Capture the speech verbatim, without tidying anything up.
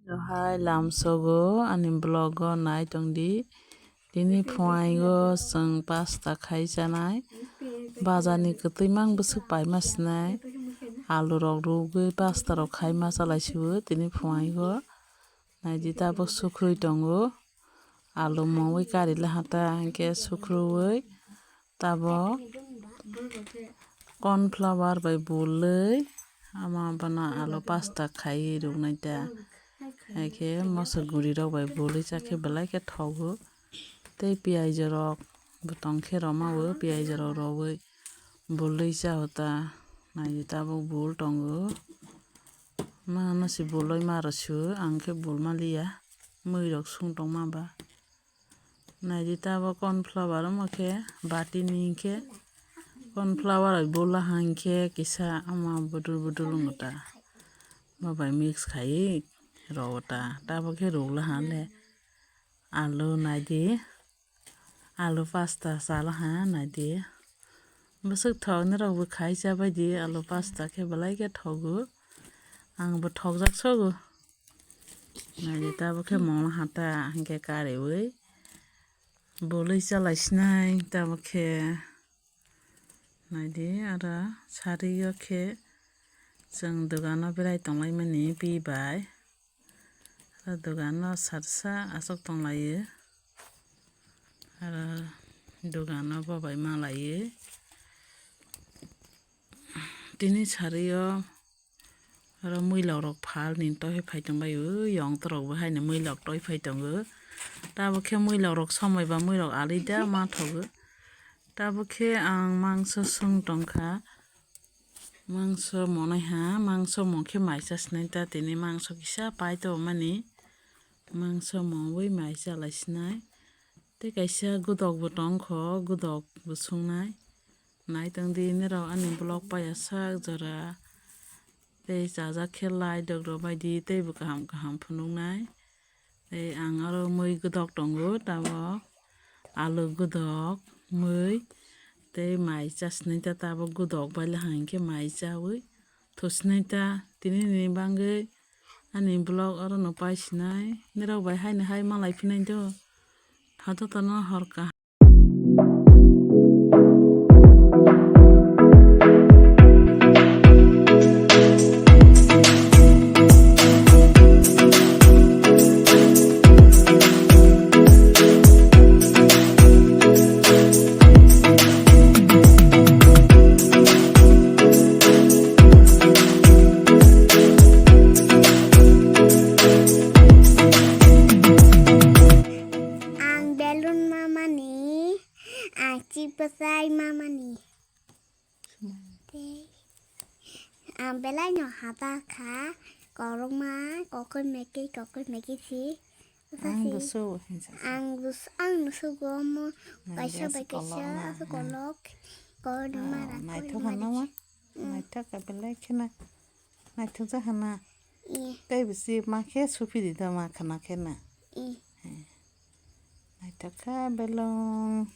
Hai lamsogo ani vlog o nai tongdi. Tini phuaio chwng pasta khai chanai. Bazar ni kwtwi mang bwswk paima sinai. Alu rok rugwi pasta rok khaima chalai sio tini phuaio. Naidi tabuk sukrui tongo. Alu mongwi kari lahata hinkhe sukruwi tabuk corn flour bai bulwi ama bono alu pasta khaiwi ruknai ta. Haikhe moso guri rok bai bulwi chakhe belai khe thogo. Tei piyaj rok bo tongkhe romao, piyaj rok rowi bulwi chao ta. Naidi tabuk bul tongo. Ma no se bulwi ma rw sio, ang khe bul ma liya. Mui rok sung tong ma ba. Naidi tabuk corn flour omo khe bati ni hinkhe corn flour bai bula hinkhe kisa ama budul budul wngo ta. Bo bai mix khaiwi rwo ta. Tabuk khe rwla ha le alu naidi. Alu pasta chalo ha naidi. Bwswk thok nirok bo khai cha baidi alu pasta khe belai khe thogo. Ang bo thokjak sogo. Naidi tabuk khe molo hata hinkhe kariwi. Bolwi chalai sinai tabuk khe. Naidi aro sari o khe chwng dogano berai tonglaimani pi bai. Aro dogano sarsa aswk tonglaio. Aro dogano bobai malaio. Tini sari o aro muilok rok phalni twi phai tongbaio. Yong torok bo haino muilok twi phai tongo. Tabuk khe muilok rok somoi ba muilok alida ma thogo. Tabuk khe ang mangso sung tongkha. Mangso monai ha, mangso mong khe mai cha sinai ta tini mangso kisa pai to mani. Mangso mongwi mai chalai sinai. Tei kaisa godok bo tongkho, godok bo sungnai. Naitong di nirok ani vlog paiya sak jora. Tei chajak khe like rok rw baidi tei bo kaham kaham phunuknai. Tei ang aro mui godok tongo tabuk alu godok mui tei mai cha sinai ta tabuk godok bailai hinkhe mai chawi thusinai ta tini ni bagwi ani vlog oro no pai sinai nirok bai haino hai malai phinai do. Hato tono hor kaham. Ang balloon mamani, ang chip bwsai mamani. Tei ang belai no hata kha, korokma, kokoi mekei, kokoi mekei si. Ang Sasi. Busu, ang bus-, ang busu gomo, Nang kaisa gas bai kaisa, kolokma, asa hmm. Kolok, korokma Oh, rakoi naithok mari. Hana ma? Mm. Naithok ka belai khena. Naithok ja hana. Iya. Tei bisi ma khe supi di da ma khana khena. Iya. Naithok kha belong.